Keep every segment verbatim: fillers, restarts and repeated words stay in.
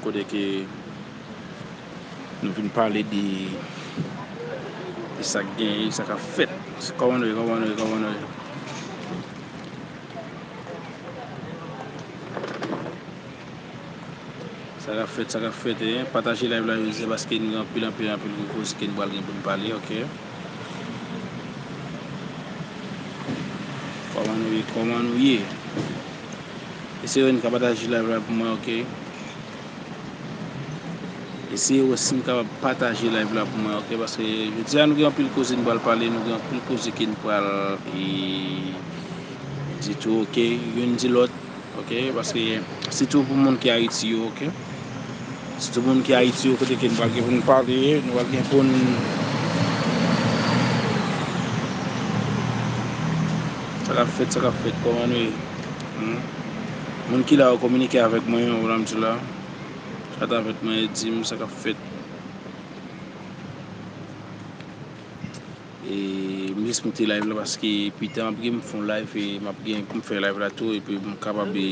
Kote ke nou vin pale de, de sa k genyen, sa k ap fèt. Kòman nou ye, kòman nou ye, kòman nou ye? Sa k ap fèt, sa k ap fèt, eh. Pataje live la, yo di se paske nou gen anpil, anpil, anpil gwo koze ke nou pral gen pou nou pale, oke? Kòman nou ye, kòman nou ye? Eseye wè n ka pataje live la pou mwen, oke? Eseye wè si n kapab pataje live la pou mwen, oke? Paske jodi a nou gen anpil koze nou pral pale, nou gen anpil koze ke nou pral, e, di tou, oke? Youn di lòt, oke? Paske sitou pou moun ki Ayiti yo, oke? Sitou moun ki Ayiti yo, kote ke nou pral gen pou nou pale, nou pral gen pou nou Sa k ap fèt, sa k ap fèt, kòman nou ye? Hmm? Moun ki la yo kominike avèk mwen, ou nan m di la. Chat avèk mwen, e di m sa k ap fèt. E m jis moute live la paske pita m ap gen m fè yon live e m ap gen pou m fè live la tou epi m kapab e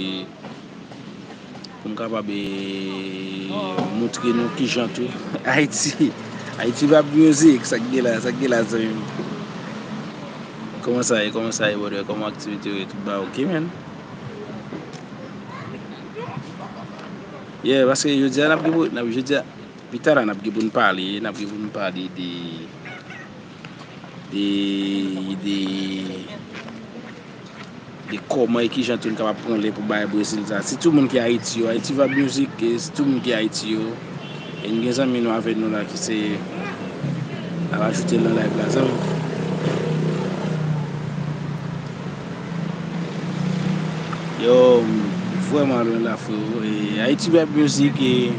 pou m kapab e moutre nou kijan tou. Ayiti, Ayiti Vibe Music, sa k gen la, sa k gen la zanmi m? Kòman sa ye, kòman sa ye brother, kòman aktivite yo ye, tout bagay oke man? Yeah, paske jodi a n ap gen pou, n ap, jodi a, pita la n ap gen pou n pale, n ap gen pou n pale de, de, de, de kòman e kijan tou n kapab pran lè pou bay Brezil sa. Sitou moun ki Ayiti yo, Ayiti Vibe Music, e sitou moun ki Ayiti yo. E n gen zanmi nou avèk nou la ki se ap ajoute nan live la, zanmi. Yo, m vrèman lwen la, freo. E Ayiti Vibe Music, e,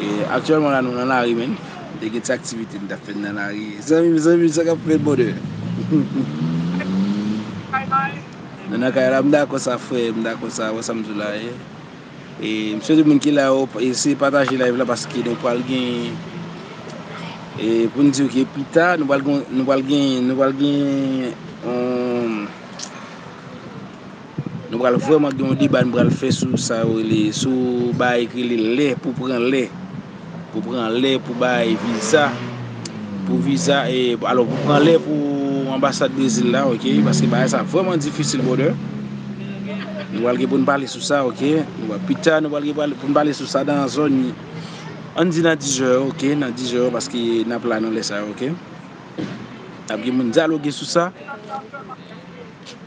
e aktyèlman la, nou nan lari, man. Te gen ti aktivite n t ap fè nan lari. Zanmi m, zanmi m, sa k ap fèt, brother? Nou nan kay la, m dakò sa, frè, m dakò sa, wè sa m di w la, e. E, m swete moun ki la yo, eseye pataje live la, paske nou pral gen, e, pou n di w ke pita, nou pral gen, nou pral gen, nou pral gen, um, Nou pral vrèman gen yon deba nou pral fè sou sa yo rele, sou bagay ki rele lè, pou pran lè. Pou pran lè pou bay viza. Pou viza, e, alò, pou pran lè pou anbasad Brezil la, oke? Paske bagay sa vrèman difisil, brother. Nou pral gen pou n pale sou sa, oke? Nou pral, pita, nou pral gen pale, pou n pale sou sa nan zòn, ann di nan diz è, oke? Nan diz è, paske n ap la nan lè sa, oke? N ap gen moun dyaloge sou sa.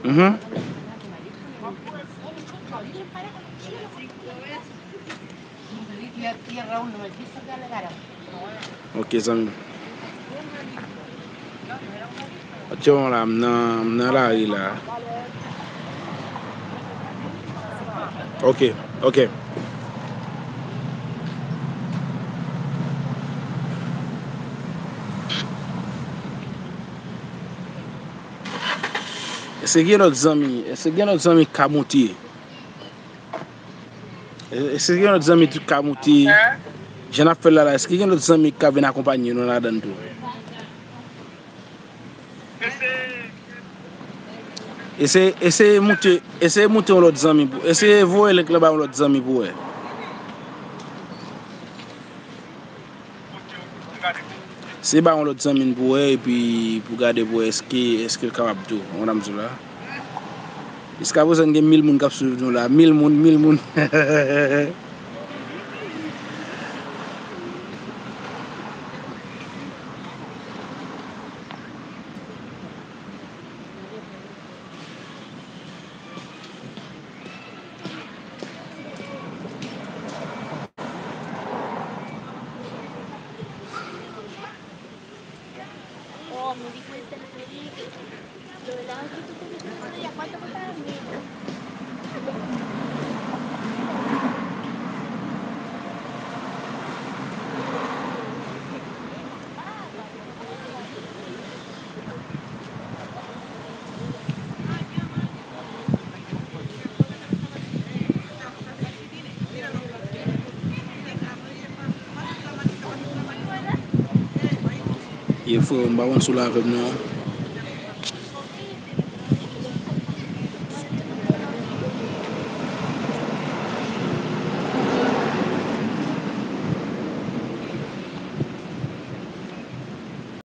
Mhm. Ok, zanmi. Aktyèlman la, m nan, m nan lari la. Ok, ok. Èske gen lòt zanmi, èske gen lòt zanmi k ka monte? Èske gen lòt zanmi tou k ka monte? Jan n ap fè l la, la, èske gen lòt zanmi k ka vin akonpanye nou ladan l tou? Eseye, eseye moute, eseye moute yon lòt zanmi pou, eseye voye link lan ba yon lòt zanmi pou wè. Se ba yon lòt zanmi n pou wè, epi pou gade pou wè èske, èske l kapab tou. Ou konprann sa m di w la? Jiskaprezan, n gen mil moun k ap swiv nou la. Mil moun, mil moun. Ye frè, m pa konn si w la avè m non.